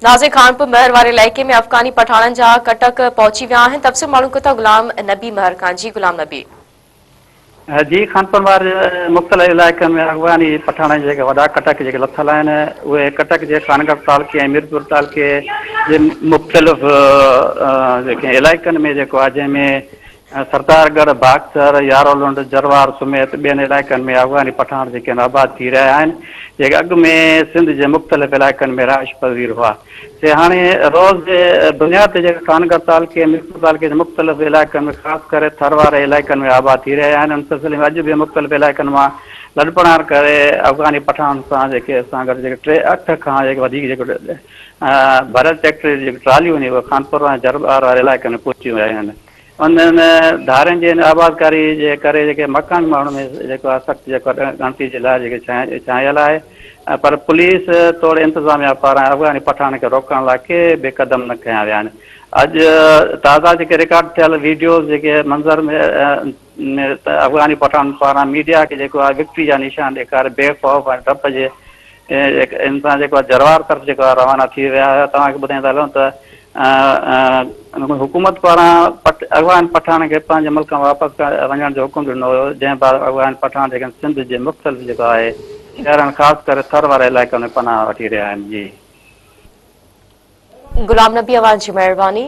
ناظرين خانپور مهر واري علائقي ۾ افغاني پٺاڻن جا ڪٽڪ پهچي ويا آهن تفصيل معلوم ڪيو ٿا غلام نبي مهر کان جي غلام نبي. جي خانپور مهر جي مختلف علائقن ۾ افغاني پٺاڻن جا جيڪي وڏا ڪٽڪ جيڪي لٿل آهن اهي ڪٽڪ جي خانڳڙهه تعلقي ۽ ميرپور تعلقي جي مختلف جيڪي علائقن ۾ جيڪو آهي جنهن ۾ سردار ڳڙهه، باختر، يارولنڊ، جروار سميت ٻين علائقن ۾ افغاني پٺاڻ جيڪي آهن آباد ٿي رهيا آهن، جيڪي اڳ ۾ سنڌ جي مختلف علائقن ۾ رهائش پذير هئا، سي هاڻي روز جي بنياد تي جيڪي خانڳڙهه تعلقي ۽ ميرپور تعلقي جي مختلف علائقن ۾ خاص ڪري ٿر واري علائقن ۾ آباد ٿي رهيا آهن، ان سلسلي ۾ اڄ به مختلف علائقن مان لڏپلاڻ ڪري افغاني پٺاڻن سان جيڪي سان گڏ جيڪي ٽي اٺ کان جيڪي وڌيڪ جيڪي ڀريل ٽريڪٽر جون جيڪي ٽراليون آهن اهي خانپور ۽ جروار واري علائقن ۾ پهچي ويون آهن. انهن ڌارين جي ان آبادڪاري جي ڪري جيڪي مقامي ماڻهن ۾ جيڪو آهي سخت جيڪو آهي ڳڻتي جي لاء جيڪي ڇانيل آهي پر پوليس توڙي انتظاميا پاران افغاني پٺاڻن کي روڪڻ لاء ڪي به قدم نه کنيا ويا آهن. اڄ تازا جيڪي رڪارڊ ٿيل ويڊيوز جيڪي منظر ۾ افغاني پٺاڻن پاران ميڊيا کي جيڪو آهي وڪٽري جا نشان ڏيکاري بي خوف ۽ ڊپ جي انسان جيڪو آهي جروار طرف جيڪو آهي روانا ٿي ويا هيا توهان کي ٻڌائيندا هلون ته حڪومت پاران افغان پٺاڻ کي پنهنجي ملڪ مان واپس وڃڻ جو حڪم ڏنو ويو جنهن بعد افغان پٺاڻ جيڪي سنڌ جي مختلف جيڪو آهي شهرن خاص ڪري ٿر واري علائقن ۾ پناهه وٺي رهيا آهن جي. غلام نبي اوهان جي مهرباني.